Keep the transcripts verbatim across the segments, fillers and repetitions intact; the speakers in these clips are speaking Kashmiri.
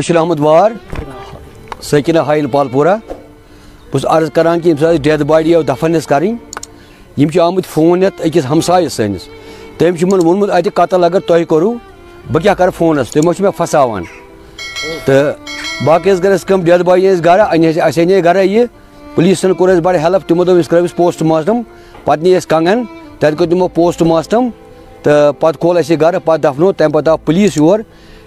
بشیر احمد وار، سکینہ ہائی ہل پالپورہ۔ بہٕ چھُس عرض کران کہِ ییٚمہِ ساتہٕ ڈیتھ باڈی آو دفن ٲس کرٕنۍ، یِم چھِ آمٕتۍ فون ہٮ۪تھ أکِس ہمسایَس سٲنِس۔ تٔمۍ چھُ یِمن ووٚنمُت، اَتہِ قتل اگر تۄہہِ کوٚروٕ، بہٕ کیٛاہ کرٕ فونس، تُہۍ ما چھِو مےٚ پھساوان؟ تہٕ باقٕے حظ کٔر اَسہِ کٲم، ڈیتھ باڈی أنۍ أسۍ گرٕ، اَنہِ اَسہِ، اَسہِ اَنے گرٕ یہِ۔ پُلیٖسن کوٚر اَسہِ بڑٕ ہیلپ، تِمو دوٚپ أسۍ کرو أمِس پوسٹ مارٹم۔ پتہٕ نی اَسہِ کنگن، تَتہِ کوٚر تِمو پوسٹ مارٹم، تہٕ پتہٕ کھول اَسہِ یہِ گرٕ، پتہٕ دفنوو۔ تَمہِ پتہٕ آو پُلیٖس یور،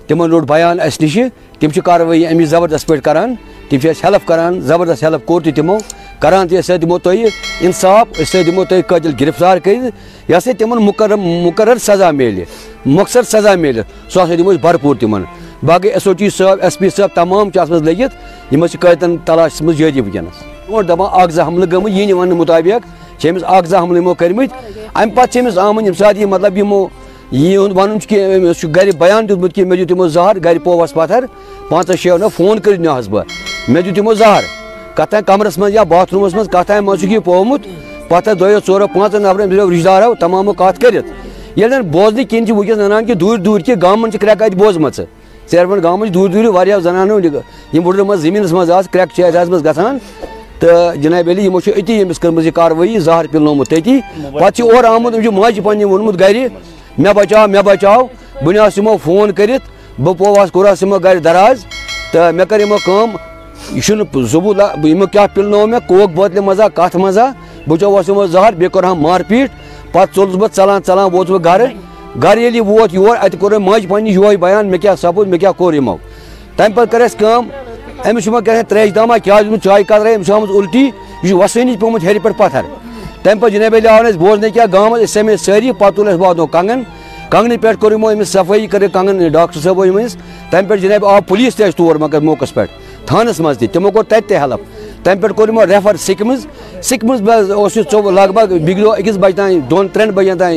تِمن روٚٹ بیان اَسہِ نِش، تِم چھِ کاروٲیی اَمِچ زبردست پٲٹھۍ کران، تِم چھِ اَسہِ ہیلپ کران، زبردست ہیلپ کوٚر تہِ تِمو، کران تہِ۔ أسۍ ہسا دِمو تۄہہِ انصاف، أسۍ ہسا دِمو تۄہہِ قٲتِل گرفتار کٔرِتھ، یہِ ہسا تِمن مقرر، مقرر سزا میلہِ، مۄخصر سزا میلہِ، سُہ ہسا دِمو أسۍ بھرپوٗر تِمن۔ باقٕے ایس او ٹی صٲب، ایس پی صٲب، تمام چھِ اَتھ منٛز لٔگِتھ، یِم ٲسۍ قٲدٮ۪ن تلاش منٛز جٲری وٕنکیٚنَس۔ برونٛٹھ دَپان اَکھ زٕ حملہٕ گٔمٕتۍ، یِہِنٛدِ وَننہٕ مُطابق چھِ أمِس اَکھ زٕ حملہٕ یِمو کٔرمٕتۍ۔ اَمہِ پَتہٕ چھِ أمِس آمٕتۍ، ییٚمہِ ساتہٕ یہِ، مطلب، یِمو یِہُنٛد وَنُن چھُ کہِ أمِس چھُ گَرِ بیان دیُتمُت کہِ مےٚ دیُت یِمو زَہر، گَرِ پووَس پَتھَر، پانٛژَن شیٚیَن نہ فون کٔرِتھ نیوٗہَس بہٕ، مےٚ دیُت یِمو زَہر۔ کَتھ تام کَمرَس منٛز یا باتھ روٗمَس منٛز، کَتھ تام منٛز چھُکھ یہِ پوومُت، پَتھَر دۄیو ژورو پانٛژَن نفرَن، أمِس رِشتہٕ دارو تمامو کَتھ کٔرِتھ۔ ییٚلہِ زَن بوزنہٕ کِنۍ چھِ وٕنکیٚس نَنان کہِ دوٗرِ دوٗرِ کہِ گامَن چھِ کرٛٮ۪کہٕ اَتہِ بوزمَژٕ۔ ژیروَن گامٕچ دوٗرِ دوٗرِ واریاہو زنانو نِگ-، یِم وُڈرِ منٛز زٔمیٖنَس منٛز آسہٕ، کرٛٮ۪کہٕ چھِ اَتہِ آسمَژ گژھان۔ تہٕ جناب علی، یِمو چھُ أتی ییٚمِس کٔرمٕژ یہِ کاروٲیی، زہر پِلنومُت تٔتی۔ پَتہٕ چھِ اورٕ آمُت، أمِس چھُ ماجہِ پنٛنہِ ووٚنمُت گَرِ، "مےٚ بچاو، مےٚ بچاو۔" بہٕ نیوٗہَس یِمو فون کٔرِتھ، بہٕ پووہَس، کوٚرہَس یِمو گَرِ دَراز۔ تہٕ مےٚ کٔر یِمو کٲم، یہِ چھُنہٕ زُبُل، یِمو کیٛاہ پِلنوو مےٚ، کوک بٲتلہِ منٛزا، کَتھ منٛزا، بہٕ چووَس یِمو زہر، بیٚیہِ کوٚرہَم مارپیٖٹ۔ پَتہٕ ژوٚلُس بہٕ ژَلان ژَلان ووتُس بہٕ گَرٕ۔ گَرٕ ییٚلہِ یہِ ووت یور، اَتہِ کوٚر أمۍ ماجہِ پنٛنہِ یِہوٚے بیان، مےٚ کیٛاہ سَپُد، مےٚ کیٛاہ کوٚر یِمو۔ تَمہِ پَتہٕ کٔر اَسہِ کٲم، أمِس چھُ یِمو کیٛاہ تام ترٛیشہِ دامہ کیٛاہ دیُتمُت، چایہِ کَترا، أمِس چھُ آمٕژ اُلٹی، یہِ چھُ وَسٲنِج پیوٚمُت ہیٚرِ پٮ۪ٹھ پَتھَر۔ تَمہِ پَتہٕ جناب علی آو نہٕ اَسہِ بوزنَے کینٛہہ، گامَس أسۍ سَمے سٲری، پَتہٕ تُل اَسہِ واتنو کنٛگن۔ کنٛگنہٕ پٮ۪ٹھ کوٚر یِمو أمِس صفٲیی، کٔر کنٛگن ڈاکٹر صٲبو یِم أمِس۔ تَمہِ پٮ۪ٹھ جناب آو پُلیٖس تہِ اَسہِ تور مگر موقعس پٮ۪ٹھ۔ تھانَس منٛز تہِ، تِمو کوٚر تَتہِ تہِ ہیلپ۔ تَمہِ پٮ۪ٹھ کوٚر یِمو ریفر سِکمٕز۔ سِکمٕز منٛز اوس یہِ ژوٚو-، لگ بگ بِگڑیو أکِس بجہِ تام، دۄن ترٛٮ۪ن بجن تام،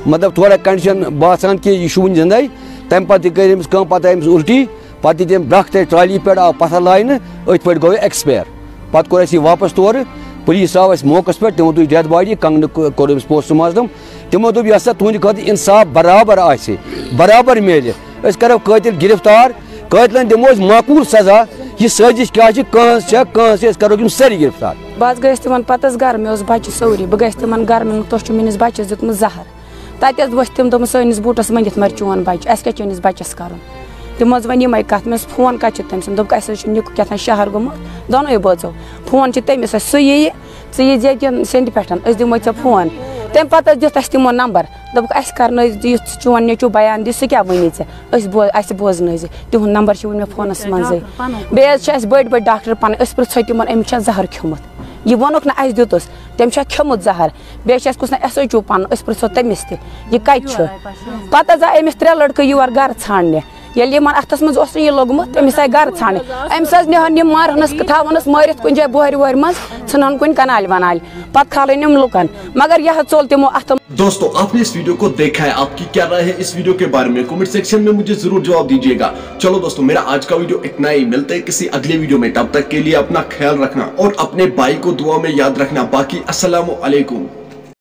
مطلب، تھوڑا کنڈیشن باسان کہِ یہِ چھُ وُنہِ زِندَے۔ تَمہِ پتہٕ تہِ کٔر أمِس کٲم، پتہٕ آیہِ أمِس اُلٹی، پتہٕ دِتۍ أمۍ برٛکھ تہِ ٹرالی پٮ۪ٹھ، آو پتھر لاینہٕ، أتھۍ پٲٹھۍ گوٚو یہِ ایکسپایر۔ پتہٕ کوٚر اَسہِ یہِ واپس تورٕ، پُلیٖس آو اَسہِ موقعس پٮ۪ٹھ، تِمو تُج ڈیتھ باڈی، کنگنہٕ کوٚر أمِس پوسٹ مارٹم۔ تِمو دوٚپ، یہِ ہسا تُہنٛدِ خٲطرٕ انصاف برابر آسہِ، برابر میلہِ، أسۍ کرو قٲتِل گرفتار، قٲتلن دِمو أسۍ معقوٗل سزا۔ یہِ سٲزِش کیٛاہ چھِ، کٕہٕنٛز چھےٚ، کٕہٕنٛز چھےٚ، أسۍ کَرو یِم سٲری گِرفتار۔ بہٕ حظ گٔیَس تِمَن پَتَس گَرٕ، مےٚ اوس بَچہِ سورُے، بہٕ گٔیَس تِمَن گَرٕ، مےٚ ووٚن، "تۄہہِ چھُ میٛٲنِس بَچَس دیُتمُت زَہر۔" تَتہِ حظ ؤتھۍ تِم، دوٚپُن، "سٲنِس بوٗٹَس مٔنٛگِتھ مَرِ چون بَچہِ، اَسہِ کیٛاہ چٲنِس بَچَس کَرُن؟" تِم حظ وَنہِ یِمَے کَتھ، مےٚ اوس فون کَتہِ چھُ تٔمۍ سُنٛد، دوٚپُکھ، "اَسہِ حظ چھُ نِکہٕ کیٛاہ تام شہر گوٚمُت، دۄنوَے بٲژو، فون چھُ تٔمِس اَسہِ، سُہ یِیہِ، ژٕ ییٖزِ ییٚتٮ۪ن سیٚنٛدِ پٮ۪ٹھ، أسۍ دِمو ژےٚ فون۔" تَمہِ پَتہٕ حظ دیُت اَسہِ تِمو نمبر۔ دوٚپُکھ، "اَسہِ کَرنٲوزِ یُتھ چون نیٚچوٗ بیان دِ، سُہ کیٛاہ وَنہِ ژےٚ؟ أسۍ بو-، اَسہِ بوزنٲوزِ۔" تِہُنٛد نمبر چھُ وٕنہِ مےٚ فونَس منٛزٕے۔ بیٚیہِ حظ چھِ اَسہِ بٔڑۍ بٔڑۍ ڈاکٹر پَنٕنۍ، أسۍ پرٛژھو تِمَن، أمِس چھا زَہر کھیوٚمُت؟ یہِ ووٚنُکھ نہٕ اَسہِ دیُتُس، تٔمۍ چھا کھیوٚمُت زَہر؟ بیٚیہِ چھِ اَسہِ کُس نہ ایس ایچ او پَنُن، أسۍ پرٛژھو تٔمِس تہِ، یہِ کَتہِ چھُ؟ پَتہٕ حظ آے أمِس ترٛےٚ لٔڑکہٕ یور گَرٕ ژھانٛڈنہِ۔ ییٚلہِ یِمَن اَتھَس منٛز اوس نہٕ یہِ لوٚگمُت، تٔمِس آے گَرٕ ژھانٛڈنہِ۔ أمِس حظ نِہَن یِم مارہَنَس، تھاوہَنَس مٲرِتھ کُنہِ جایہِ بۄہرِ وۄہرِ منٛز، ژھٕنہَن کُنہِ کَنالہِ وَنالہِ، پَتہٕ کھالٕنۍ یِم لُکَن۔ مگر یہِ حظ ژوٚل تِمو اَتھٕ۔ दोस्तों, आपने इस वीडियो को देखा है, आपकी क्या राय है इस वीडियो के बारे में? कमेंट सेक्शन में मुझे जरूर जवाब दीजिएगा। चलो दोस्तों, मेरा आज का वीडियो इतना ही। मिलते हैं किसी अगले वीडियो में, तब तक के लिए अपना ख्याल रखना और अपने भाई को दुआ में याद रखना। बाकी अस्सलाम वालेकुम।